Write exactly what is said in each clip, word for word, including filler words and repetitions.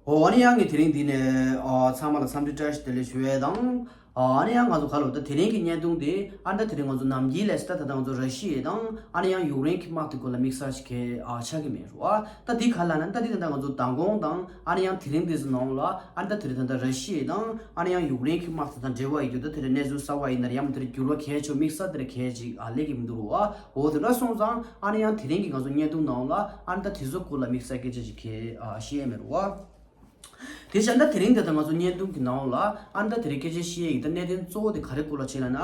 ཨོ་ཨ་ནི་ཡང་ངས་དེ་རིང་འདི་ནས་ཨ་ཚང་མ་ལ་འཚམས་འདྲི་བཀྲ་ཤིས་བདེ་ལེགས་ཞུ་ཡས་དང་། ཨ་ནི་ཡང་ང་ཚོ་ག་ལོ་ད་དེ་རིང་གི་བརྙན་ཐུང་དེ་ཨ་ནི་ད་དེ་རིང་ང་ཚོ་ནམ་རྒྱུན་ལས་ད་ད་ལྟ་ང་ཚོ་ར་ཤི་ཡ་དང་ཨ་ནི་ཡང་ཡུཀ་རེན་གྱི་དམག་དེ་སྐོར་ལ་དམིགས་བསལ་ཞིག་གི་ཨ་ཆགས་ཀྱི་མེད་རུ་ཨ། ད་དེ་ག་ལ་ན་ད་དེ་ད་ལྟ་ང་ཚོ་མདང་དགོང་དང་ཨ་ནི་ཡང་དེ་རིང་དེ་ཚོ་ནང་ལ་ཨ་ནི་ད་དེ་རིང་ད་ལྟ་ར་ཤི་ཡ་དང་ཨ་ནི་ཡང་ཡུཀ་རེན་གྱི་དམག་དེ་དང་འབྲེལ་བ་ཡོད་རྒྱུ་ད་དེ་རིང་གནས་ཚུལ་གསར་བ་ཡིན་ན་ཡང་དེ་རིང་འགྱུར་བ་གལ་ཆེ་དམིགས་བསལ་དེ་རིང་གལ་ཅིག་ཨ་ལས་ཀྱི་མི་འདུག་རུ་ཨ། འོ་དེ་འདྲ་སོང་ཙང་ཨ་ནི་ཡང་དེ་རིང་གི་ང་ཚོ་བརྙན་ཐུང་ནང་ལ་ཨ་ནི་ད་དེ་ཚོ་སྐོར་ལ་དམིགས་བསལ་སྐད་ཆ་ཞིག་གི་ཨ་བཤད་ཡས་མེད་རུ་ཨ། དེ་བཞིན་ད་དེ་རིང་དེ་ལྟར་ང་ཚོ་བརྙན་ཐུང་གི་ནང་ལ་ཨ་ནི་ད་དེ་རིང་སྐད་ཆ་བཤད་ཡིག་ད་གནད་དོན་གཙོ་བོ་དེ་ག་རེ་སྐོར་ལ་བྱས་ལ་ན།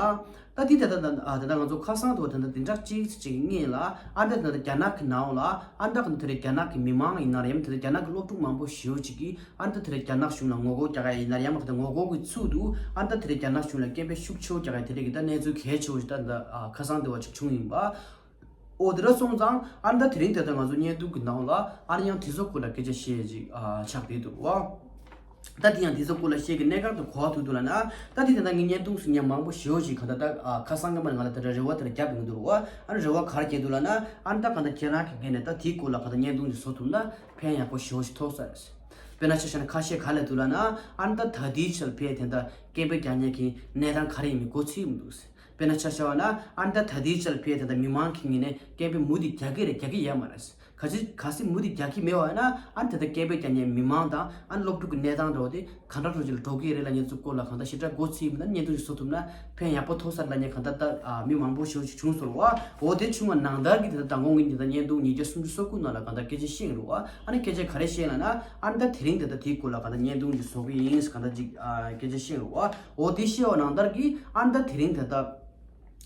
ད་དེ་ད་ད་ད་ད་ང་ཚོ་ཁ་སང་དུ་ད་ད་དེ་འདྲ་གཅིག་གཅིག་གི་སྔོན་ལ་ཨ་ནི་ད་ད་ད་རྒྱ་ནག་གི་ནང་ལ་ཨ་ནི་ད་ག་ད་དེ་རིང་རྒྱ་ནག་གི་མི་མང་ཡིན་ན་རེད་ཡང་དེ་ད་རྒྱ་ནག་གི་སློབ་ཕྲུག་མང་པོ་ཞེ་པོ་ཅིག་གིས་ཨ་ནི་ད་དེ་རིང་རྒྱ་ནག་གཞུང་ལ་ངོ་རྒོལ་རྒྱག་ག་ཡིན་ན་ཡང་མ་ག་ད་ངོ་རྒོལ་གྱི་ཚུལ་དུ་ཨ་ནི་ད་དེ་རིང་རྒྱ་ནག་གཞུང་ལ་སྐད་འབོད་ཤུགས་ཆེ་བོ་རྒྱག་ག་དེ་རིང་གི་ད་གནས་ཚུལ་གལ་ཆེ་བོ་ཞིག་ད་ད་ཁ་སང་དེ་བ་ཅིག་བྱུང་ཡིན་པ། ཨོ་དེ་འདྲ་སོང་ཙང་ཨ་ནི་ད་དེ་རིང་དེ་ལྟར་ང་ཚོ་བརྙན་ཐུང་གི་ནང་ལ་ཨ་ནི་ཡང་དེ་ཚོ་སྐོར་ལ་སྐད་ཆ་བཤད་ཅིག་ཨ་ཆགས་བསྡད་འདུག་བ། ད་དེ་ཡང་དེ་ཚོ་སྐོར་ལ་བཤད་ཀྱི་གནད་འགག་ཏུ་གོ་བ་ཐུག་འདུག་ལ་ན། ད་དེ་དེ་ལྟར་ངས་བརྙན་ཐུང་ཟིན་མཁན་མང་པོ་ཞེ་པོ་ཞིག་ག་ད་ད་ཨ་ཁ་སང་སྔ་མ་ནས་ང་ལ་དེ་འདྲ་རེ་བ་དེ་འདྲ་བརྒྱབ་ཡོང་འདུག་རུ་བ། ཨ་ནི་རེ་བ་ག་རེ་བརྒྱབ་འདུག་ལ་ན། ཨ་ནི་ད་ག་ད་ཁྱེད་རང་གི་ངོས་ནས་ད་དེའི་སྐོར་ལ་ག་ད་བརྙན་ཐུང་ཞིག་བཟོ་ཐུབ་ན་ཕན་ཡག་པོ་ཞེ་པོ་ཞིག་ཐོགས་ས་རེད། དཔེར་ན་ཆ་བཞག་ན་ཁ་ཤས་ག་ལ་འདུག་ལ་ན། ཨ་ནི་ད་ད་དེའི་ཆར་ཕེ་དེ་འདྲ་སྐད་འབོད་རྒྱག་མཁན་གྱི་གནས་སྟངས་ག་རེ་ཡིན་མིན་མགོ་ཚོས་མི་འདུག་དཔེར་ན་ཆ་བཞག་པ་ན་ཨ་ནི་ད་ད་ལྟའི་ཆར་ཕེ་ད་ལྟ་མི་མང་གི་ངོས་ནས་སྐད་འབོད་མུ་མཐུད་རྒྱག་གི་རེད་རྒྱག་གི་ཡོད་མ་རེད། ག་ཅི་གལ་སྲིད་མུ་མཐུད་རྒྱག་གི་མེད་པ་ཡིན་ན་ཨ་ནི་ད་ལྟ་སྐད་འབོད་རྒྱག་མཁན་མི་མང་དང་ཨ་ནི་སློབ་ཕྲུག་གི་གནས་སྟངས་འདྲ་བོ་དེ་ག་འདྲ་འགྲོ་ཅིག་ལ་འགྲོ་གི་རེད་ལབ་མཁན་ཚོའི་སྐོར་ལ་གང་ལྟར་ཞེ་དྲག་མགོ་ཚོས་མི་འདུག་བརྙན་ཐུང་ཞིག་བཟོ་ཐུབ་ན་ཕན་ཡག་པོ་ཐོགས་ས་རེད་ལབ་མཁན་གང་ལྟར་ད་ཨ་མི་མང་པོ་ཞིག་བྱུང་སོང་བ། འོ་དེ་བྱུང་བ་ནང་ལྟར་གྱི་དེ་ལྟར་མདང་དགོང་གི་དེ་ལྟར་བརྙན་ཐུང་ཉིས་བརྒྱ་སུམ་ཅུ་སོ་དགུ་ནང་ལ་གང་ལྟར་སྐད་ཆ་བཤད་ཡིན་རུང་བ། ཨ་ནི་སྐད་ཆ་ག་རེ་བཤད་ལབ་ན་ཨ་ནི་ད་དེ་རིང་དེ་ལྟར་དེའི་སྐོར་ལ་གང་ལྟར་བརྙན་ཐུང་ཞིག་བཟོ་གི་ཡིན་གང་ལྟར་ཅིག་ཨ་སྐད་ཆ་བཤད་རུང་བ། འོ་དེ་བཤད་པ་ནང་ལྟར་གྱི་ཨ་ནི་ད་དེ་རིང་དེ་ལྟར་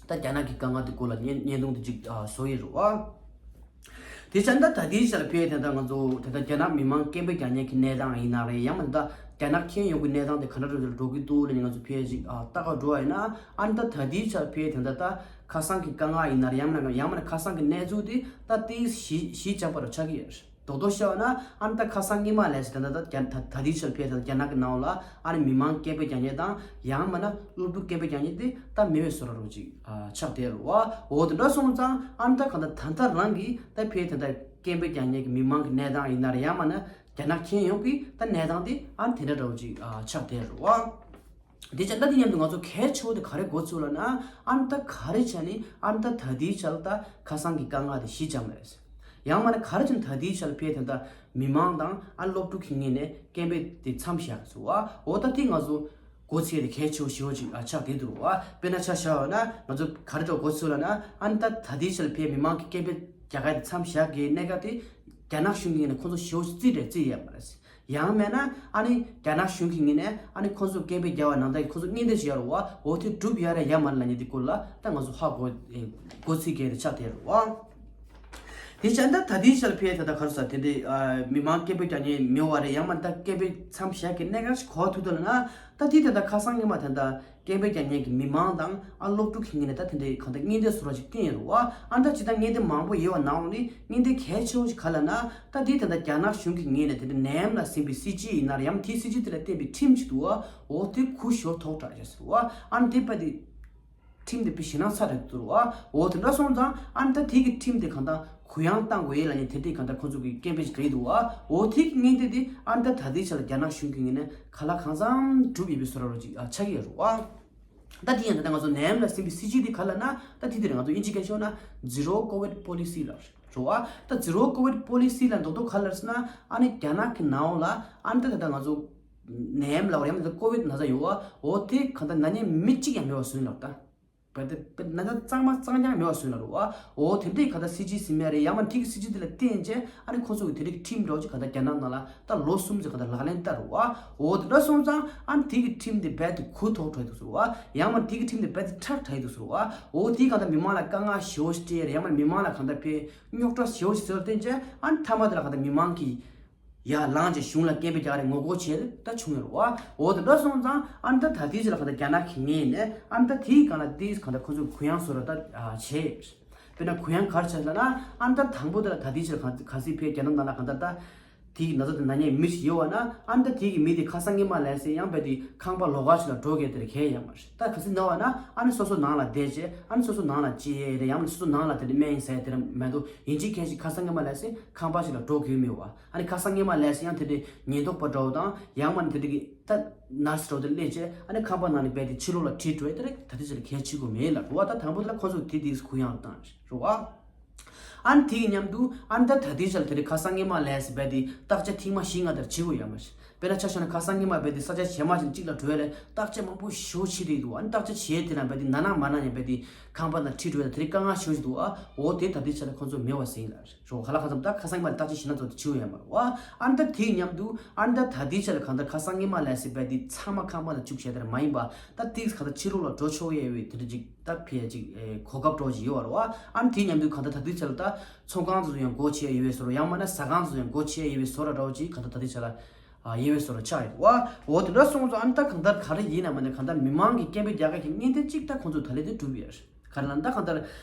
ད་རྒྱ་ནག་གི་དཀའ་ངལ་དེ་སྐོར་ལ་བརྙན་བརྙན་ཐུང་དེ་ཅིག་ཨ་བཟོ་ཡིན་རུང་བ། དེ་བྱས་ན་ད་ལྟའི་ཆར་ཕེ་དེ་ལྟར་ང་ཚོ་དེ་ལྟར་རྒྱ་ནག་མི་མང་སྐད་འབོད་རྒྱག་མཁན་གྱི་གནས་སྟངས་ཡིན་ན་རེད་ཡང་མིན་ད་རྒྱ་ནག་ཁྱོན་ཡོངས་ཀྱི་གནས་སྟངས་དེ་ག་འདྲ་འགྲོ་འགྲོ་གི་འདུག་ལབ་ནས་ང་ཚོ་ཕེ་ཅིག་ཨ་ལྟ་ག་འགྲོ་བ་ཡིན་ན་ཨ་ནི་ད་ད་ལྟའི་ཆར་ཕེ་དེ་ལྟར་ད་ཁ་སང་གི་དཀའ་ངལ་ཡིན་ན་རེད་ཡང་མིན་ན་ཡང་མིན་ན་ཁ་སང་གི་གནས་ཚུལ་དེ་ད་ཏིས་ཞི་ཞི་འཇམ་པ་རུ་ཆགས་ཀྱི་ཡོད་རེད། རྡོག་རྡོག་བཤད་པ་ན་ཨ་ནི་ད་ཁ་སང་སྔོན་མ་ལས་ད་ད་ད་རྒྱ་ད་ད་ལྟའི་ཆར་ཕེ་ད་རྒྱ་ནག་གི་ནང་ལ་ཨ་ནི་མི་མང་སྐད་འབོད་རྒྱག་མཁན་དང་ཡང་མིན་ན་སློབ་ཕྲུག་སྐད་འབོད་རྒྱག་མཁན་དེ་ད་མེད་པའི་བཟོ་འདྲ་རུ་ཅིག་ཨ་ཆགས་བསྡད་རེད་བ། འོ་དེ་འདྲ་སོང་ཙང་ཨ་ནི་ད་གང་ལྟར་ད་ལྟ་རང་གི་ད་ཕེ་དེ་ད་སྐད་འབོད་རྒྱག་མཁན་གྱི་མི་མང་གི་གནས་སྟངས་ཡིན་ན་རེད་ཡང་མིན་ན་རྒྱ་ནག་ཁྱོན་ཡོངས་ཀྱི་ད་གནས་སྟངས་དེ་ཨ་ནི་དེ་འདྲ་འདྲ་བོ་ཅིག་ཨ་ཆགས་བསྡད་རེད་བ། དེ་ཆ་ད་དེ་མཉམ་དུ་ང་ཚོ་གལ་ཆེ་བོ་དེ་ག་རེ་མགོ་ཚོས་ལབ་ན་ཨ་ནི་ད་ག་རེ་བྱས་ནས་ཨ་ནི་ད་ད་ལྟའི་ཆར་ད་ཁ་སང་གི་དཀའ་ངལ་དེ་ཞི་འཇམ་རེད། ཡང་མིན་ན་ག་རེ་བྱས་ནས་ད་ལྟའི་ཆར་ཕེ་དེ་ད་མི་མང་དང་ཨ་སློབ་ཕྲུག་གི་ངོས་ནས་སྐད་འབོད་དེ་མཚམས་བཞག་སོང་བ། འོ་ད་དེ་ང་ཚོ་མགོ་ཚོས་དེ་གལ་ཆེ་བོ་ཞེ་པོ་ཅིག་ཨ་ཆགས་བསྡད་འདུག་བ། དཔེར་ན་ཆ་བཞག་པ་ན་ང་ཚོ་ག་རེ་འདྲ་མགོ་ཚོས་ལབ་ན་ཨ་ནི་ད་ད་ལྟའི་ཆར་ཕེ་མི་མང་གི་སྐད་འབོད་རྒྱག་ག་དེ་མཚམས་བཞག་གི་གནད་འགག་དེ་རྒྱ་ནག་གཞུང་གི་ངོས་ནས་ཁོང་ཚོ་ཞེ་པོ་ཅིག་བརྩི་རེད་བརྩི་ཡས་མ་རེད། ཡང་མིན་ན་ཨ་ནི་རྒྱ་ནག་གཞུང་གི་ངོས་ནས་ཨ་ནི་ཁོང་ཚོ་སྐད་འབོད་རྒྱག་པ་ནང་ལྟར་ཁོང་ཚོ་སྔོན་འདེད་བྱེད་ཡ་རེད་བ། འོ་དེ་སྒྲུབ་ཡ་རེད་ཡ་མ་རེད་ལབ་མཁན་དེ་སྐོར་ལ་ད་ང་ཚོ་ཧ་གོ་ཨེ་མགོ་ཚོས་མཁན་དེ་ཆགས་བསྡད་རེད་བ། དེ་བྱས་ན་ད་ད་ལྟའི་ཆར་ཕེ་ད་ལྟ་ག་རེ་ཟེར་དེ་འདྲའི་ཨ་མི་མང་སྐད་འབོད་རྒྱག་མཁན་མེད་པ་རེད་ཡང་མིན་ད་སྐད་འབོད་མཚམས་བཞག་གི་གནད་འགག་ཞིག་གོ་ཐུབ་འདུག་ལབ་ན་ད་དེ་ད་ལྟ་ཁ་སང་སྔོན་མ་ད་ལྟ་སྐད་འབོད་རྒྱག་མཁན་གྱི་མི་མང་དང་ཨ་སློབ་ཕྲུག་གི་ངོས་ནས་ད་དེ་འདྲའི་གང་ལྟར་སྔོན་འདེད་བཟོ་འདྲ་ཅིག་བསྟན་ཡོད་རེད་བ། ཨ་ད་ཇི་ལྟར་སྔོན་འདེད་མང་པོ་ཡོད་པ་ནང་ནས་སྔོན་འདེད་གལ་ཆེ་བོ་ཞིག་ག་ལབ་ན་ད་དེ་ད་ལྟ་རྒྱ་ནག་གཞུང་གི་ངོས་ནས་དེ་འདྲ་ནད་ཡམས་ལ་ཟིན་པའི་སྲིད་ཇུས་ཡིན་ན་རེད་ཡང་དེའི་སྲིད་ཇུས་དེ་ལ་བརྟེན་པའི་ཁྲིམས་ཤིག་འདུག་བ། འོ་དེ་ཁུ་ཞོ་ཐོག་དྲག་བྱས་ཟེར་བ། ཨ་ནི་དེ་པ་དེ་ཁྲིམས་དེ་པའི་ཞེད་སྣང་ཚ་རེད་འདུག་བ། འོ་དེ་འདྲ་སོང་ཙང་ཨ་ནི་ད་དེ་གི་ཁྲིམས་དེ་གང་ལྟར་གུ་ཡངས་བཏང་དགོས་ཡས་ལབ་མཁན་དེ་འདྲའི་གང་ལྟར་ཁོང་ཚོ་གི་སྐད་འབོད་ཅིག་རེད་འདུག་བ། འོ་དེ་གི་སྔོན་འདེད་དེ་ཨ་ནི་ད་ད་ལྟའི་ཆ་ལ་རྒྱ་ནག་གཞུང་གི་ངོས་ནས་ག་ལ་གང་འཚམ་བསྒྲུབས་ཡོད་པའི་བཟོ་འདྲ་རུ་ཅིག་ཆགས་ཀྱི་ཡོད་རེད་བ། ད་དེ་ཡང་ད་ལྟ་ང་ཚོ་ནད་ཡམས་ལ་ཟིན་པའི་སྲིད་ཇུས་དེ་ག་ལབ་ན་ད་དེ་དེ་རེད། ང་ཚོ་དབྱིན་ཇི་སྐད་ཤོད་ན་Zero Covid Policy ལབ་རེད་བ། ད་Zero Covid Policy ལ་མདོར་མདོར་ག་ལབ་ཟེར་ན་ཨ་ནི་རྒྱ་ནག་གི་ནང་ལ་ཨ་ནི་ད་ད་ལྟ་ང་ཚོ་ནད་ཡམས་ལབ་རེད་ཡང་ད་ཀོ་ཝིད་ན་ཚ་ཡོད་བ། འོ་དེ་ག་ད་ན་མཁན་མི་གཅིག་ཀྱང་མེད་པ་བཟོས་ལབ་ད། བ་དེ་ན་ཚ་གཙང་མ་གཙང་རྐྱང་མེད་པ་བཟོས་ལ་རུ་བ། འོ་དེ་འདྲའི་ག་ད་སྲིད་ཇུས་ཟིན་མེད་རེད་ཡང་མ་དེ་གི་སྲིད་ཇུས་དེ་ལ་བརྟེན་བྱས་ཨ་ནི་ཁོ་ཚོ་གི་དེ་རིགས་ཁྲིམས་འདྲ་བོ་ཅིག་ག་ད་རྒྱ་ནག་ནང་ལ་ད་ལོ་གསུམ་ཙམ་ག་ད་ལག་ལེན་བསྟར་རུ་བ། འོ་དེ་འདྲ་སོང་ཙང་ཨ་ནི་དེ་གི་ཁྲིམས་དེ་རྦད་དེ་གུ་དོག་དྲགས་འདུག་ཟེར་བ། ཡང་མ་དེ་གི་ཁྲིམས་དེ་རྦད་དེ་ཁྲག་དྲགས་འདུག་ཟེར་བ། འོ་དེ་ག་ད་མི་མང་ལ་དཀའ་ངལ་ཞེ་པོ་ཞིག་སྤྲད་རེད་ཡང་མ་མི་མང་ལ་ག་ད་ཕེ་རྙོག་དྲ་ཞེ་པོ་ཞིག་བཟོས་ལ་བརྟེན་བྱས་ཨ་ནི་མཐའ་མ་དེ་ལ་ག་ད་མི་མང་གི་ཡར་ལངས་བྱས་གཞུང་ལ་སྐད་འབོད་རྒྱག་རེས་ངོ་རྒོལ་བྱས་ད་བྱུང་ཡོད་རེད་བ། འོ་དེ་འདྲ་སོང་ཙང་ཨ་ནི་ད་ད་ལྟའི་ཆ་ལ་ག་ད་རྒྱ་ནག་གི་ངོས་ནས་ཨ་ནི་ད་དེའི་སྒང་ལ་དེའི་གང་ལྟར་ཁོ་ཚོས་གུ་ཡངས་བཟོ་འདྲ་ད་བྱས་ཡོད་རེད། དཔེར་ན་གུ་ཡངས་ག་རེ་བྱས་ལབ་ན་ཨ་ནི་ད་དང་པོ་དེ་ལ་ད་ལྟའི་ཆ་ལ་ག་གལ་སྲིད་ཕེ་རྒྱ་ནག་ནང་ལ་གང་ལྟར་ད་ དེ་གི་ན་ཚ་དེ་ན་མཁན་མི་ཞིག་ཡོད་པ་ན། ཨ་ནི་ད་དེ་གི་མི་དེ་ཁ་སང་ཉི་མ་ལས་ཟེར་ཡང་བས་དེ་ཁང་པ་ལོགས་ཀ་ཞིག་ལ་འགྲོ་གི་དེར་གལ་ཡོད་མ་རེད། ད་གལ་སྲིད་ན་བ་ན་ཨ་ནི་སོ་སོ་ནང་ལ་བསྡད་བྱས། ཨ་ནི་སོ་སོ་ནང་ལ་ཅི་ཡས་རེད། ཡང་ན་སོ་སོ་ནང་ལ་དེ་འདྲ་སྨན་ཟས་དེ་ར་མ་གཏོགས། ཡིན་གཅིག་མཁན་ཞིག་ཁ་སང་ཉི་མ་ལས་ཟེར་ཁང་པ་ཞིག་ལ་འགྲོ་དགོས་མེད་པ། ཨ་ནི་ཁ་སང་ཉི་མ་ལས་ཟེར་ཡང་དེ་འདྲའི་ཉེན་རྟོག་པ་འདྲ་བོ་དང་། ཡང་མ་ནི་དེ་འདྲ་གི་ད་ནར་སི་འདྲ་བོ་དེ་སླེབས་བྱས། ཨ་ནི་ཁང་པ་ནང་ནས་བས་དེ་ཕྱི་ལོགས་ལ་ཁྲིད་འགྲོ་ཡས་དེ་ར་ད་ལྟའི་ཆར་གལ་ཆེ་གོ་མེད་ལ་རེད་པ། ད་དང་པོ་དེ་ལ་ཁོ་ཚོ་དེ་དེ་གུ་ཡངས་བཏང་རེད་པ། ཨ་ནི་དེ་གི་མཉམ་དུ་ཨ་ནི་ད་ད་ལྟའི་ཆར་དེ་རིང་ཁ་སང་ཉི་མ་ལས་ཟེར་བས་དེ་བརྟག་དཔྱད་ཐེངས་མ་བཞི་ལྔ་དེར་བྱེད་དགོས་ཡོད་མ་རེད། དཔེར་ན་ཆ་བཞག་ན་ཁ་སང་ཉི་མ་བས་དེ་ས་ཆ་གཞན་མ་ཞིག་གཅིག་ལ་འགྲོ་ཡས་ལ་བརྟག་དཔྱད་མང་པོ་ཞེ་པོ་བྱེད་དེ་འདུག་ཨ་ནི་བརྟག་དཔྱད་བྱས་དེ་ན་བས་དེ་ན་ན་མ་ན་ཡང་བས་དེ་ཁང་པ་ནང་ཁྲིད་འགྲོ་ཡས་དེ་རིང་དཀའ་ངལ་ཞེ་པོ་ཞིག་འདུག་ཨ་འོ་དེ་ད་ལྟའི་ཆར་ལ་ཁོ་ཚོ་མེད་པ་ཟེར་ཡིན་ལ་རེད། རོ་ཧ་ལ་ཁ་ཙམ་ད་ཁ་སང་ཉི་མ་ལ་བརྟག་དཔྱད་བྱེད་ན་ཚོ་དེ་བྱེད་ཡོད་མ་རེད་པ། ཨ་ནི་ད་དེའི་མཉམ་དུ་ཨ་ནི་ད་ད་ལྟའི་ཆར་ལ་གང་ལྟར་ཁ་སང་ཉི་མ་ལས་ཟེར་བས་དེ་ཚང་མ་ཁང་པ་ལ་བཅུག་བྱས་དེ་མ་ཡིན་པ། ད་ཏིག་གང་ལྟར་ཕྱི་ལོགས་ལ་འགྲོ་ཆོག་ཡས་ཡོད་དེ་འདྲ་ཅིག་ད་ཕལ་ཅིག་གོ་སྐབས་འདྲ་བོ་ཅིག་ཡོད་པ་རེད་པ། ཨ་ནི་དེའི་མཉམ་དུ་གང་ལྟར་ད་ལྟའི་ཆར་ལ་ད་ཚོང་ཁང་ཚོ་ཡང་སྒོ་ཕྱེ་ཡས་ཡོད་པའི་བཟོ་འདྲ། ཡང་མིན་ན་ཟ་ཁང་ཚོ་ཡང་སྒོ་ཕྱེ་ཡས་ཡོད་པའི་བཟོ་འདྲ་འདྲ་བོ་ཅིག་གང་ལྟར་ད་ལྟའི་ཆར་ལ་ཡོད་པའི་བཟོ་འདྲ་ཆགས་ཡོད་པ། འོ་དེ་འདྲ་སོང་ཙང་ཨ་ནི་ད་གང་ལྟར་ག་རེ་ཡིན་ན་མ་ནས་གང་ལྟར་མི་མང་གི་སྐད་འབོད་རྒྱག་མཁན་གྱི་བརྙན་ཐུང་གཅིག་ད་ཁོང་ཚོས་ད་ལན་དེ་བསྒྲུབས་ཡོད་རེད། ག་རེ་ལབ་ན་ད་གང་ལྟར་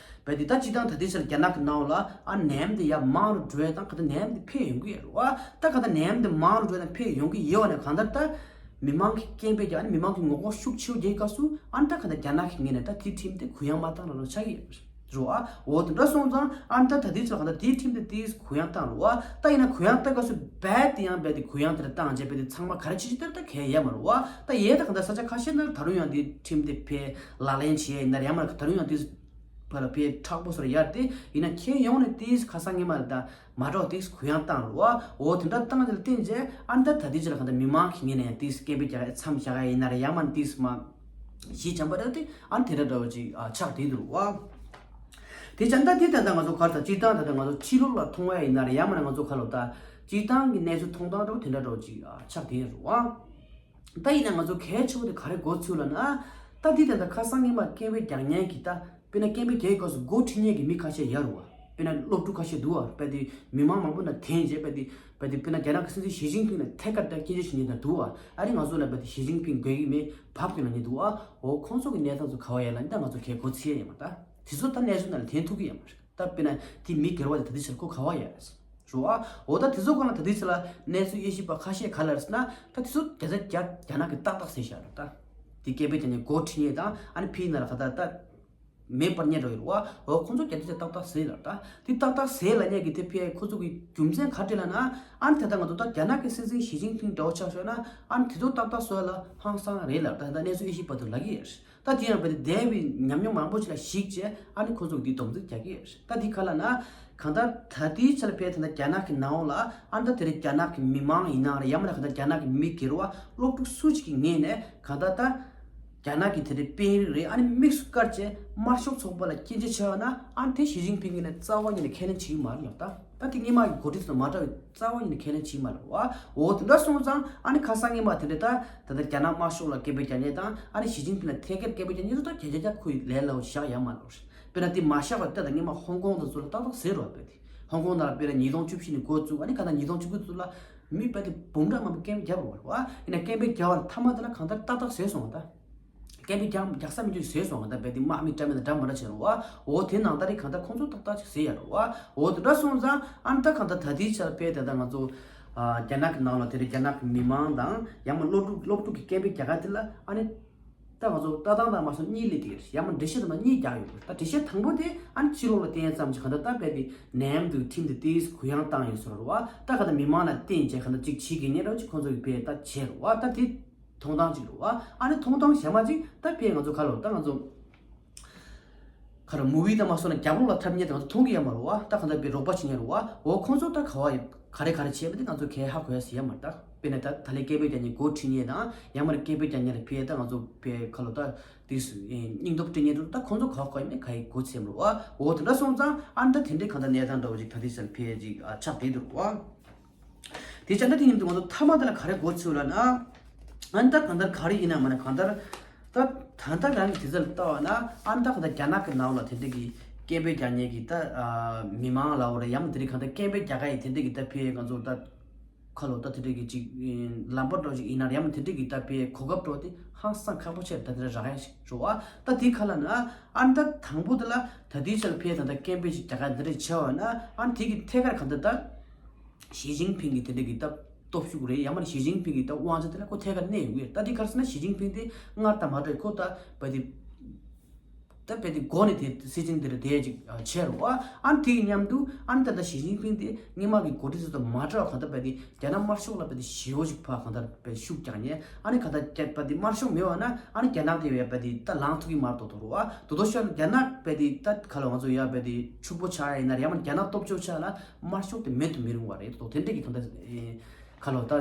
བས་དེ་ད་སྤྱིར་བཏང་ད་ལྟའི་ཆར་རྒྱ་ནག་གི་ནང་ལ་ཨ་ནེམ་དེ་ཡར་མང་རུ་འགྲོ་ཡས་དང་གང་ལྟར་ནེམ་དེ་འཕེལ་ཡོང་གི་ཡོད་རེད་པ། ད་གང་ལྟར་ནེམ་དེ་མང་རུ་འགྲོ་ཡས་དང་འཕེལ་ཡོང་གི་ཡོད་པ་ནས་གང་ལྟར་ད་མི་མང་གི་སྐད་འབོད་རྒྱག་ནས་མི་མང་གི་ངོ་རྒོལ་ཤུགས་ཆེ་བོ་རྒྱག་སྐབས་སུ་ཨ་ནི་ད་གང་ལྟར་རྒྱ་ནག་གི་ངོས་ནས་ད་དེའི་ཁྲིམས་དེ་གུ་ཡངས་མ་བཏང་ར་རོ་ཆགས་ཀྱི་ཡོད་རེད་པ། འོ་དེ་འདྲ་སོང་ཙང་ཨ་ནི་ད་ད་ལྟའི་ཆར་གང་ལྟར་དེའི་ཁྲིམས་དེ་དེས་གུ་ཡངས་བཏང་རེད་པ། ད་ཡིན་ན་གུ་ཡངས་བཏང་སྐབས་སུ་བས་དེ་ཡང་བས་དེ་གུ་ཡངས་དེ་འདྲ་བཏང་རྗེས་བས་དེ་ཚང་མ་ག་རེ་བྱེད་ཀྱི་དེ་ད་གལ་ཡོད་མ་རེད་པ། ད་ཡས་ད་གང་ལྟར་ས་ཆ་ཁ་ཤས་ནང་ད་རུང་ཡང་དེའི་ཁྲིམས་དེ་ཕར་ལག་ལེན་བྱེད་ཡས་ཡིན་ན་རེད། ཡང་མིན་ན་ད་རུང་ཡང་དེ་ཕར་ལ་ཕར་མཁྲེགས་པོ་བཟོ་འདྲ་ཡོད་རེད་དེ། ཡིན་ན་ཁྱོན་ཡོངས་ནས་དེས་ཁ་སང་ཉི་མ་ལ་ད་མ་འགྲོ་དེས་གུ་ཡངས་བཏང་རེད་པ། འོ་དེ་འདྲ་བཏང་དེ་ལ་བརྟེན་རྗེས་ཨ་ནི་ད་ད་ལྟའི་ཆར་གང་ལྟར་མི་མང་གི་ངོས་ནས་ཡང་དེས་སྐད་འབོད་རྒྱག་ཡས་མཚམས་བཞག་ཡས་ཡིན་ན་རེད། ཡང་མིན་ན་དེས་མ་གཞི་འཆམ་པ་རེད་དེ། ཨ་ནི་དེ་འདྲ་འདྲ་བོ་ཅིག་ཨ་ཆགས་བསྡད་འདུག་པ། དེ་བྱས་ན་ད་དེ་ད་ལྟ་ང་ཚོ་ག་རེ་ད་སྤྱིར་བཏང་ད་ལྟ་ང་ཚོ་ཕྱི་ལོགས་ལ་མཐོང་བ་ཡིན་ན་རེད། ཡང་མིན་ན་ང་ཚོ་ག་ལོ་ད་སྤྱིར་བཏང་གི་གནས་ཚུལ་མཐོང་སྟངས་འདྲ་བོ་དེ་འདྲ་འདྲ་བོ་ཅིག་ཨ་ཆགས་བསྡད་ཡོད་རེད་པ། ད་ཡིན་ན་ང་ཚོ་གལ་ཆེ་བོ་དེ་ག་རེ་མགོ་ཚོས་ལབ་ན། ད་འདི་ད་ལྟ་ཁ་སང་ཉི་མ་སྐད་འབོད་རྒྱག་མཁན་གྱི་ད་དཔེར་ན་སྐད་འབོད་རྒྱག་གི་སྐབས་སུ་འགོ་ཁྲིད་མཁན་གྱི་མི་ཁ་ཤས་ཡོད་རེད་པ། དཔེར་ན་སློབ་ཕྲུག་ཁ་ཤས་འདུག་པ། དཔེ་དེ་མི་མང་མང་པོ་ནང་འཐེན་རྗེས་དཔེ་དེ་དཔེ་དེ་དཔེར་ན་རྒྱ་ནག་གི་སྲིད་འཛིན་ཞི་ཅིན་ཕིང་ལ་ཐད་ཀར་ད་སྐད་ཆ་ཞུ་མཁན་དེ་འདྲ་འདུག་པ། ཨ་རི་ང་ཚོ་ལ་དཔེ་དེ་ཞི་ཅིན་ཕིང་དགོས་ཀྱི་མེད། བབ་ཀྱི་ལབ་མཁན་འདུག་པ། འོ་ཁོང་ཚོ་གི་གནས་སྟངས་ཚོ་ག་པར་ཡོད་ལབ་ན་ད་ང་ཚོ་གལ་མགོ་ཚོས་ཡ་ཡོད་མ་རེད། ད་དེ་ཚོ་ད་གནས་ཚུལ་ནང་ལ་འཐེན་ཐུབ་ཀྱི་ཡོད་མ་རེད། ད་དཔེར་ན་དེ་མི་སྒེར་བ་དེ་ད་ལྟའི་ཆར་ཁོ་ག་པར་ཡོད་རེད། རེད་པ། འོ་ད་དེ་ཚོ་སྒང་ལ་ད་ལྟའི་ཆར་ལ་གནས་ཚུལ་དབྱེ་ཞིབ་པ་ཁ་ཤས་ག་ལབ་རེད་ཟེར་ན། ད་དེ་ཚོ་རྒྱ་ཆ་རྒྱ་རྒྱ་ནག་གིས་ཏག་ཏག་བཟས་བཞག་རེད། ད་དེ་སྐད་འབོད་རྒྱག་མཁན་འགོ་ཁྲིད་མཁན་དང་ཨ་ནི་ཕིའི་ནང་ལ་ག་ད་ད་མེད་པར་ཉར་འགྲོ་ཡོད་རེད་པ། འོ་ཁོང་ཚོ་རྒྱ་ཆ་ཏག་ཏག་བཟས་ལབ། ད་དེ་ཏག་ཏག་བཟས་ལབ་མཁན་གྱི་དེ་ཕིའི་ཁོ་ཚོ་གི་རྒྱུ་མཚན་ག་རེ་ལབ་ན། ཨ་ནི་ད་ལྟ་ང་ཚོ་ད་རྒྱ་ནག་གི་སྲིད་འཛིན་ཞི་ཅིན་ཕིང་འདྲ་བོ་ཆ་བཞག་ན་ཨ་ནི་དེ་ཚོ་ཏག་ཏག་བཟོ་ཡ་ལ་ཧང་སང་རེད་ལབ། ད་ད་གནས་ཚུལ་དབྱེ་ཞིབ་པ་ཚོས་ལབ་ཀྱི་ཡོད་རེད། ད་དེ་ཡང་བས་དེ་འདས་པའི་ཉམས་མྱོང་མང་པོ་ཞིག་ལ་གཞིགས་བྱས་ཨ་ནི་ཁོ་ཚོ་གིས་དེ་སྡོམ་རྩིས་རྒྱག་གི་ཡོད་རེད། ད་དེ་ག་ལབ་ན། གང་ལྟར་ད་ལྟའི་ཆར་ཕིའི་ད་ལྟ་རྒྱ་ནག་གི་ནང་ལ་ཨ་ནི་ད་དེ་རིང་རྒྱ་ནག་གི་མི་མང་ཡིན་ན་རེད། ཡང་མིན་ན་གང་ལྟར་རྒྱ་ནག་གི་མི་སྒེར་བ་སློབ་ཕྲུག་སུ་ཞིག་གི་ངོས་ནས་གང་ལྟར་ད་རྒྱ་ནག་གི་དེ་རིང་དཔོན་རིགས་རེད། ཨ་ནི་དམིགས་སུ་བཀར་བྱས་དམར་ཤོག་ཚོགས་པ་ལ་སྐྱོན་བརྗོད་བྱས་པ་ན་ཨ་ནི་དེ་ཞི་ཅིན་ཕིང་གིས་ནི་རྩ་བ་ཉིད་ནས་ཁས་ལེན་བྱེད་ཀྱི་མ་རེད་ལབ། ད་ད་དེ་སྔོན་མ་གི་འགོ་ཁྲིད་ཚོ་མ་འདྲ་བའི་རྩ་བ་ཉིད་ནས་ཁས་ལེན་བྱེད་ཀྱི་མ་རེད་པ། འོ་དེ་འདྲ་སོང་ཙང་ཨ་ནི་ཁ་སང་སྔོན་མ་དེ་འདྲ་ད་ད་ལྟ་རྒྱ་ནག་དམར་ཤོག་ལ་སྐད་འབོད་རྒྱག་མཁན་དང་ཨ་ནི་ཞི་ཅིན་ཕིང་ལ་ཐད་ཀར་སྐད་འབོད་རྒྱག་མཁན་ཚོ་ད་བརྒྱ་ཆ་བརྒྱ་ཁོའི་ལས་སླ་པོ་བཞག་ཡ་མ་རེད། དཔེར་ན་དེ་མ་བཞག་པ་ད་ད་སྔོན་མ་ཧོང་ཀོང་དང་ཚོ་ལ་ཏག་ཏག་བཟས་རོགས་བས་དེ། ཧོང་ཀོང་ནང་ལ་དཔེར་ན་ཉིས་སྟོང་བཅུ་བཞི་ནས་འགོ་བཙུགས། ཨ་ནི་ག་ད་ཉིས་སྟོང་བཅུ་དགུ་ཚོ་ལ་མི་དཔེ་དེ་འབུམ་ཕྲག་མང་པོ་སྐད་འབོད་བརྒྱབ་པ་རེད་པ། ཡིན་ན་སྐད་འབོད་བརྒྱབ་པ་ལ་མཐའ་མ་དེ་ལ་གང་ལྟར་ཏག་ཏག་བཟས་སོང་བ་ད། སྐད་འབོད་རྒྱག་རྒྱག་ས་མི་འདུག་བཟས་སོང་བ་ད། དཔེ་དེ་དམག་མི་བཀྲམ་མེད་དང་འདྲ་མི་འདྲ་བྱས་རུང་བ། འོ་དེ་ནང་ལྟར་རེད། གང་ལྟར་ཁོང་ཚོ་ཏག་ཏག་ཅིག་བཟས་ཡ་རེད་པ། འོ་དེ་འདྲ་སོང་ཙང་ཨ་ནི་ད་གང་ལྟར་ད་ལྟའི་ཆར་དཔེ་དེ་ད་ང་ཚོ་ཨ་རྒྱ་ནག་གི་ནང་ལ་དེ་རིང་རྒྱ་ནག་གི་མི་མང་དང་ཡང་མིན་སློབ་ཕྲུག་སློབ་ཕྲུག་གི་སྐད་འབོད་རྒྱག་ག་དེ་ལ་ཨ་ནི་ད་ང་ཚོ་ལྟ་སྟངས་དང་མ་སོང་གཉིས་སླེབས་ཀྱི་ཡོད་རེད། ཡང་མིན་འགྲེལ་བཤད་དང་མ་གཉིས་རྒྱག་ཡོད་རེད། ད་འགྲེལ་བཤད་དང་པོ་དེ་ཨ་ནི་ཕྱི་ལོགས་ལ་བསྟན་ཙམ་ཞིག་གང་ལྟར་ད་དཔེ་དེ་ནེམ་དུ་ཁྲིམས་དེ་ཏིས་གུ་ཡངས་བཏང་ཡོད་ཟེར་བ་རེད་པ། ད་གང་ལྟར་མི་མང་ལ་བསྟན་བྱས་གང་ལྟར་ཅིག་བྱེད་དགོས་ངེས་འདྲ་ཅིག་ཁོང་ཚོ་གིས་དཔེ་ད་བྱས་རེད་པ། ད་དེ་མཐོང་སྟངས་ཅིག་རེད་པ། ཨ་ནི་མཐོང་སྟངས་གཞན་པ་ཅིག་ད་དཔེ་ང་ཚོ་ག་ལབ་ད་ང་ཚོ་ག་རེ་མུ་བི་དང་མ་སོང་ན་རྒྱབ་ལོགས་ལ་འཐབ་མཁན་དེ་ང་ཚོ་མཐོང་གི་ཡོད་མ་རེད་པ། ད་གང་ལྟར་དཔེ་རོགས་པ་བྱེད་མཁན་རེད་པ། འོ་ཁོང་ཚོ་ད་ག་བ་ཡོད་ག་རེ་ག་རེ་བྱས་པ་དེ་ང་ཚོ་གས་ཧ་གོ་ཡ་ཟེར་ཡ་མ་རེད། ད་དཔེར་ན་ད་ད་ལན་སྐད་འབོད་རྒྱག་མཁན་འགོ་ཁྲིད་མཁན་དང་ཡང་མིན་སྐད་འབོད་རྒྱག་མཁན་ལ་ཕེ་ད་ང་ཚོ་ཕེ་ག་ལབ་ད་དེ་སྙིང་སྟོབས་སྤྲད་མཁན་དེ་ད་ཁོང་ཚོ་ག་བ་ག་ཡོད་མེད་ག་ཡི་མགོ་ཚོས་མ་རེད་པ། འོ་དེ་འདྲ་སོང་ཙང་ཨ་ནི་ད་དེ་འདྲའི་གང་ལྟར་གནས་སྟངས་འདྲ་བོ་ཅིག་ད་དེ་ཚོ་ལ་ཕེ་ཅིག་ཆགས་བསྡད་འདུག་པ། དེ་བྱས་ན་དེ་མཉམ་དུ་ང་ཚོ་མཐའ་མ་དེ་ལ་ག་རེ་མགོ་ཚོས་ལབ་ན། ཨ་ནི་ད་གང་ལྟར་ག་རེ་ཡིན་ན་མ་ན་གང་ལྟར་ད་ད་ལྟ་རང་གི་དུས་ཚོད་ལ་ལྟ་བ་ན་ཨ་ནི་ད་གང་ལྟར་རྒྱ་ནག་གི་ནང་ལ་དེ་འདྲ་གི་སྐད་འབོད་རྒྱག་མཁན་གྱི་ད་མི་མང་ལ་འོ་རེད། ཡང་མིན་དེ་འདྲའི་གང་ལྟར་སྐད་འབོད་རྒྱག་ག་ཡི་དེ་འདྲ་གི་ད་ཕེ་ང་ཚོ་ད་ཁ་ལོ་ད་དེ་འདྲ་གི་ཅིག་ལམ་བར་འགྲོ་ཅིག་ཡིན་ན་ཡང་མིན་དེ་འདྲ་གི་ད་ཕེ་གོ་སྐབས་འགྲོ་དེ་ཧང་སང་ཁག་པོ་ཆེ་ད་དེ་འདྲ་རག་ཡ་ཞིག་རེད་པ། ད་དེ་ག་ལབ་ན་ཨ་ནི་ད་དང་པོ་དེ་ལ་ད་དེའི་ཆར་ཕེ་ད་ད་སྐད་འབོད་ཅིག་རྒྱག་ག་འདི་འདྲ་བྱས་པ་ན་ཨ་ནི་དེ་གི་ཐད་ཀར་གང་ལྟར་ད། ཞི་ཅིན་ཕིང་གི་དེ་འདྲ་གི་ད་སྟོབས་ཤུགས་རེད། ཡང་མིན་ཞི་ཅིན་ཕིང་གི་ད་དབང་ཆ་དེ་ལ་ཁོ་ཐད་ཀར་གནས་ཡོད་ཀྱི་རེད། ད་དེ་ག་རེ་ཟེར་ན་ཞི་ཅིན་ཕིང་དེ་སྔར་དང་མ་འདྲ་བའི་ཁོ་ད་བ་དེ། ད་བས་དེ་འགོ་ནས་དེ་སྲིད་འཛིན་དེར་དེ་ཅིག་ཆེ་རུ་བ། ཨ་ནི་དེ་གི་མཉམ་དུ་ཨ་ནི་ད་ལྟ་ཞི་ཅིན་ཕིང་དེ་སྔོན་མ་གི་འགོ་ཁྲིད་ཚོ་དང་མ་འདྲ་བ་གང་ལྟར་བས་དེ་རྒྱ་ནག་དམར་ཤོག་ལ་བས་དེ་ཞེ་པོ་ཅིག་ཕར་གང་ལྟར་བས་ཤུགས་རྒྱག་ནས། ཨ་ནི་གང་ལྟར་རྒྱ་བས་དེ་དམར་ཤོག་མེད་བ་ན་ཨ་ནི་རྒྱ་ནག་དེ་བས་བས་དེ་ད་ལངས་ཐུབ་ཀྱི་མ་རེད་དོ་དོ་རུ་བ། དོ་དོ་ཤོར་རྒྱ་ནག་བས་དེ་ད་ག་ལ་ང་ཚོ་ཡ་བས་དེ་ཕྱུག་པོ་ཆགས་ཡ་ཡིན་ན་རེད། ཡང་མིན་རྒྱ་ནག་སྟོབས་ཆེ་ཆགས་ན་དམར་ཤོག་དེ་མེད་དུ་མི་རུང་བ་རེད་དོ། དེ་འདྲ་གི་གང་ལྟར། ཁ་ལོ་ད་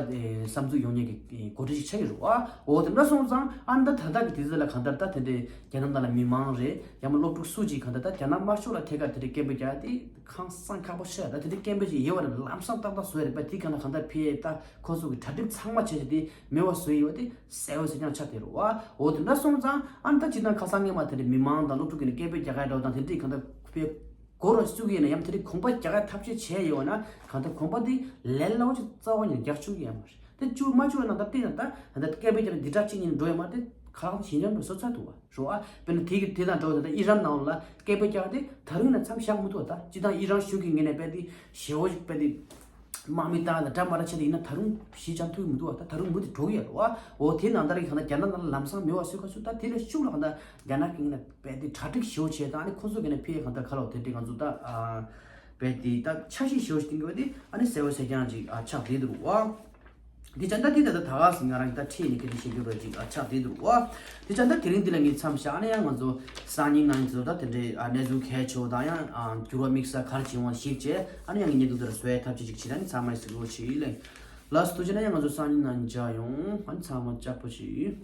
བསམ་ཚུལ་ཡོང་མཁན་གྱི་འགོ་ཁྲིད་ཅིག་ཆགས་ཀྱི་རེད་བ། འོ་དེ་འདྲ་སོང་ཙང་ཨ་ནི་ད་ད་ལྟ་གི་དུས་ཚོད་ལ་གང་ལྟར་ད་དེ་འདྲའི་རྒྱ་ནག་ནང་ལ་མི་མང་རེད། ཡང་མིན་སློབ་ཕྲུག་སུ་གཅིག་གང་ལྟར་ད་རྒྱ་ནག་དམར་ཤོག་ལ་ཐད་ཀར་དེ་འདྲའི་སྐད་འབོད་རྒྱག་དེ་ཧང་སང་ཁག་པོ་ཆགས། ད་དེ་འདྲའི་སྐད་འབོད་ཅིག་ཡོད་པ་ན་ལམ་སང་ཏག་ཏག་བཟོས་རེད་པ། དེ་གང་ལ་གང་ལྟར་ཕེ་ད་ཁོ་ཚོ་གི་གྲ་སྒྲིག་ཚང་མ་བྱས་ཏེ་མེད་པ་བཟོས་ཡོད་དེ་གསལ་བོ་གསལ་རྐྱང་ཆགས་བསྡད་རེད་བ། འོ་དེ་འདྲ་སོང་ཙང་ཨ་ནི་ད་སྤྱིར་བཏང་ཁ་སང་སྔོན་མ་དེ་འདྲའི་མི་མང་དང་སློབ་ཕྲུག་གི་ནས་སྐད་འབོད་རྒྱག་ག་འགྲོ་དང་དེ་འདྲའི་གང་ལྟར་ཕེ། གོ་རུ་བཅུག་གི་ཡིན་ན་ཡང་དེ་རིང་གོམ་པ་རྒྱག་ཡ་ཐབས་ཤེས་བྱས་ཡོད་ན་གང་ལྟར་གོམ་པ་དེ་ལས་སླ་བོ་ཅིག་རྩ་བ་ཉིད་རྒྱག་ཆོག་གི་ཡོད་མ་རེད། དེ་བཅུག་མ་བཅུག་ཡ་ནང་ལྟར་བལྟས་ན་ད་ད་ལྟ་སྐད་འབོད་རྒྱག་ནས་འདི་དྲག་གཅིག་ཉིན་འགྲོ་ཡོད་མ་རེད། དེ་ཁ་ལག་ཞིན་ཅང་འགྲོ་ས་ཚར་འདུག་བ་རོ་ཨ། དཔེར་ན་དེ་གི་དེ་དང་འདྲ་བོ་ད་ལྟ་ཨི་རན་ནང་ལ་སྐད་འབོད་རྒྱག་དེ་ད་རུང་ན་མཚམས་བཞག་མི་ཐུབ་བ། ད་སྤྱིར་བཏང་ཨི་རན་གཞུང་གི་ངོས་ནས་དཔེ་དེ་ཞེ་བོ་ཞིག་དཔེ་དེ་དམག་མི་བཏང་ལ་འདྲ་མ་འདྲ་བྱས་དེ་ཡིན་ན་ད་རུང་ཞི་ཅང་ཐུབ་མི་འདུག་བ། ད་ད་རུང་མུ་མཐུད་འགྲོ་གི་ཡོད་རེད་བ། འོ་དེ་ནང་ལྟར་གི་གང་ལྟར་རྒྱ་ནག་ནང་ལ་ལམ་སང་མེད་པ་བཟོས་ཁ་ཚུར་ད་དེ་ལས་ཤུགས་ལ་གང་ལྟར་རྒྱ་ནག་གི་ངོས་ནས། དཔེ་དེ་གྲ་སྒྲིག་ཞེ་པོ་བྱས་དང་ཨ་ནི་ཁོ་ཚོ་གི་ནས་ཕེ་གང་ལྟར་ཁ་ལོ་དེ་འདྲའི་ང་ཚོ་ད་ཨ། དཔེ་དེ་ད་འཆར་གཞི་ཞེ་པོ་ཞིག་བཏིང་གི་བ་དེ་ཨ་ནི་གསལ་བོ་གསལ་རྐྱང་ཅིག་ཨ་ཆགས་བསྡད་འདུག་བ། དེ་ཅན་ད་དེ་ད་ད་ད་ག་སེ་ང་རང་གི་ད་ཁྲིད་ནས་ཁ་ཅིག་བཤད་རྒྱུ་ར་ཅིག་ཨ་ཆགས་བསྡད་འདུག་བ། དེ་ཅན་ད་དེ་རིང་འདི་ལ་ངས་མཚམས་བཞག་ཨ་ནི་ཡང་ང་ཚོ་སང་ཉིན་ནང་ཚོ་ད་དེ་འདྲའི་ཨ་གནས་ཚུལ་གལ་ཆེ་བ་དང་ཡང་ཨ་འགྱུར་བ་དམིགས་བསལ་ག་རེ་བྱུང་བ་ཞིག་བྱས་ཨ་ནི་ཡང་ངས་ཉིན་དུ་དེར་བཟོ་ཡའི་ཐབས་ཇུས་ཅིག་བྱེད། ཨ་ནི་ཚང་མ་ཡི་གཟིགས་རོགས་བྱེད་ལེ། ལགས་སོ་ཐུགས་རྗེ་ཆེ། ཨ་ནི་ཡང་ང་ཚོ་སང་ཉིན་ནང་མཇལ་ཡོང་། ཨ་ནི་ཚང་མ་ལྕགས་པོ་བྱེད།